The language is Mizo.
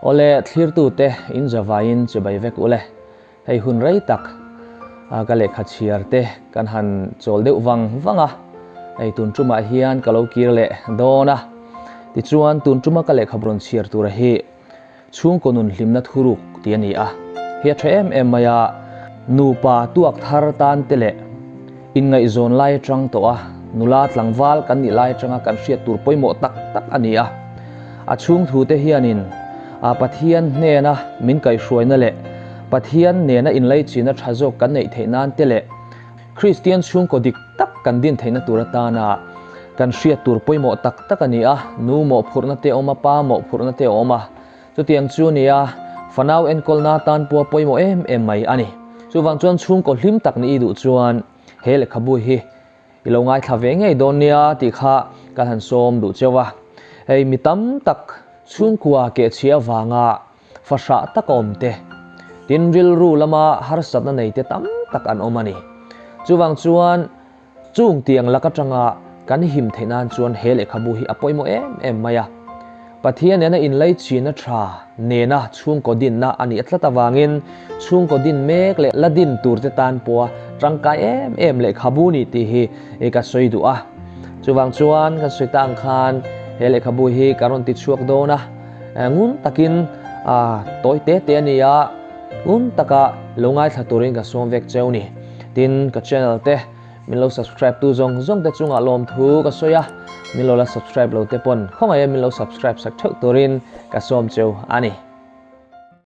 Awle thlirtute in zavaiin chibai vek ule. Hei hun rei tak ka lehkha chhiar te kan han chawl deuh vang vang a, hei tun tumah hian ka lo kir leh dawn a. Tichuan tun tuma ka lehkha rawn chhiar tura hi chhungkaw nun hlimna thuruk tih a ni a. Hi a tha em em mai a, nupa tuak thar tan te leh inngaihzawn lai atang tawh a, nula tlangval kan nih lai atanga kan hriat tur pawimawh tak tak a ni a. A chhung thu te hianin a Pathian hnena min kaihhruaina leh Pathian nena inlaichinna tha zawk kan neih theih nan te leh Kristian chhungkaw dik tak kan din theihna tur atana kan hriat tur pawimawh tak tak a ni a, nu mawhphurhna te a awm a, pa mawhphurhna te a awm a. Chutiang chu nia, fanau enkawlna tan pawh a pawimawh em em mai a ni. Chuvang chuan chhungkaw hlim tak nih i duh chuan he lehkhabu hi I lo ngaithla ve ngei dawn nia tih kha kan han sawm duh cheu a. Hei mi tam tak chhungkua kehchhia avanga fahrah tak a awm te, tin rilru lama harsatna nei te tam tak an awm a ni. Chuvang chuan chung tiang lak atanga kan him theih nan chuan he lehkhabu hi a pawimawh em em mai a. Pathian nena inlaichinna tha nena chhungkaw dinna a nih tlat avangin chhungkaw din mek leh la din turte tan pawha tangkai em em lehkhabu ni tih hi ka sawi duh a. Chuvang chuan kan sawi ta ang khan he lehkhabu hi ka rawn ti chhuak dawn a, ngun takin tawi te te a ni a, ngun taka lo ngaithla turin ka sawm vek cheu ni. Tin, ka channel te Min lo subscribe tu zawng zawng te chungah lawmthu ka sawi a, min lo la subscribe lo te pawn khawngaih a min lo subscribe sak theuh turin ka sawm cheu a ni.